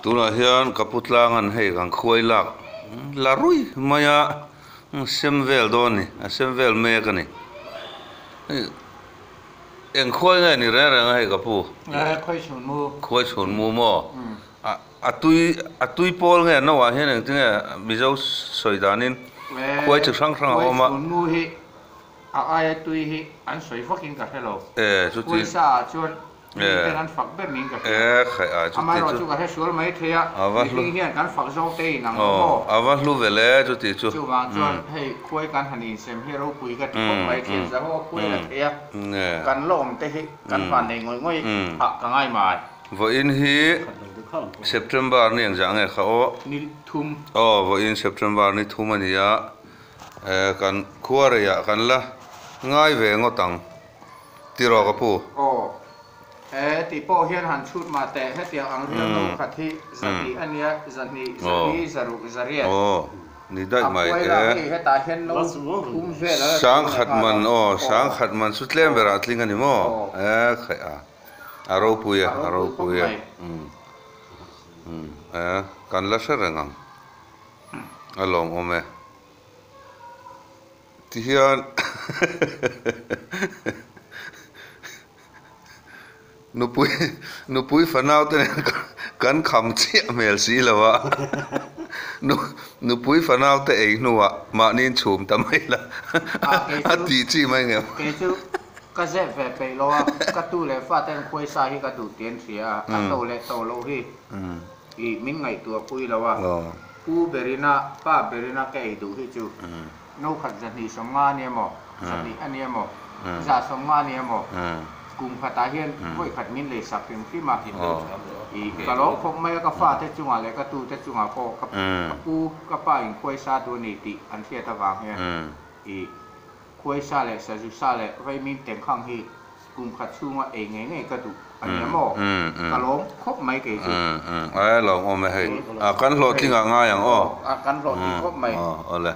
Tunah hian ka pu tlangan hei kan khuai lak la rui mai a sem vel dawn a ni a sem vel mek a ni hei eng khuai nge ni reng reng a hei ka pu khuai chhun mu khuai chhun mu maw a tui a tui pawl nge no ah hian engtin nge mizo sawi danin khuai chi hrang hrang a awm a khuai chhun mu hi a aia tui hi an sawi vakin ka hre lo khuai sa ah chuan Miten an fak ber niin ka hria. Amaherawhchu ka hre sual mai thei a, mihring hian kan fak zawk te in ang lo maw? A va hlu ve le chuti chu. Chuvang chuan hei khuai kan han insem hi ropui ka ti khawp mai, thian zaho a khuai la thei a, kan la awm te hi kan van nei ngawih ngawih ah ka ngai mai. Vawiin hi September ni engzah nge kha aw? Ni thum. Aw vawiin September ni thum a ni a, kan khuareiah kan la ngai ve ngawt ang. Tiraw ka pu? Aw. He ti pawh hian han chhut mah teh, hetiang ang rial no khat hi zahnih a nia, zahnih, zahnih, zaruk, zariat. Aw, ni daih mai e. A kuai lah hei hetah hian no thum vel a la Sang khat man aw, sang khat man chu tlem berah a tling a ni maw? E khaih a, a ropui e, a ropui e. E, kan la hre reng ang, a lawmawm e. Ti hian nupui nupui fanau te nen kan kham chiah hmel si lo a, nupui fanau te ei hnuah mahni in chhum ta mai la a tih chi mai ngem. Kei chu ka zep ve peih lo a, ka tu leh fa ten khuai sa hi ka duh tih an hria a, a to leh to loh hi ih min ngaihtuah pui lo a. Pu berina, pa berina ka ei duh hi chu no khat 250 a nia maw, 200 a nia maw, 150 a nia maw, kum khatah hian vawi khat min lei sak hrim hrim a. I ka lawm khawp mai a, ka fate chungah leh ka tute chungah pawh ka pu, ka pa in khuaisa duh a ni tih an hriat avang hian i khuaisa leh sazu sa leh vaimin tengkhang hi Kum khat chhunga ei ngei ngei ka duh a nia maw? Ka lawm khawp mai kei chu. Umm, a lawm awm e hei. Kan hlawhtling ah ngai ang aw. Kan hlawhtling khawp mai. Aw, awle.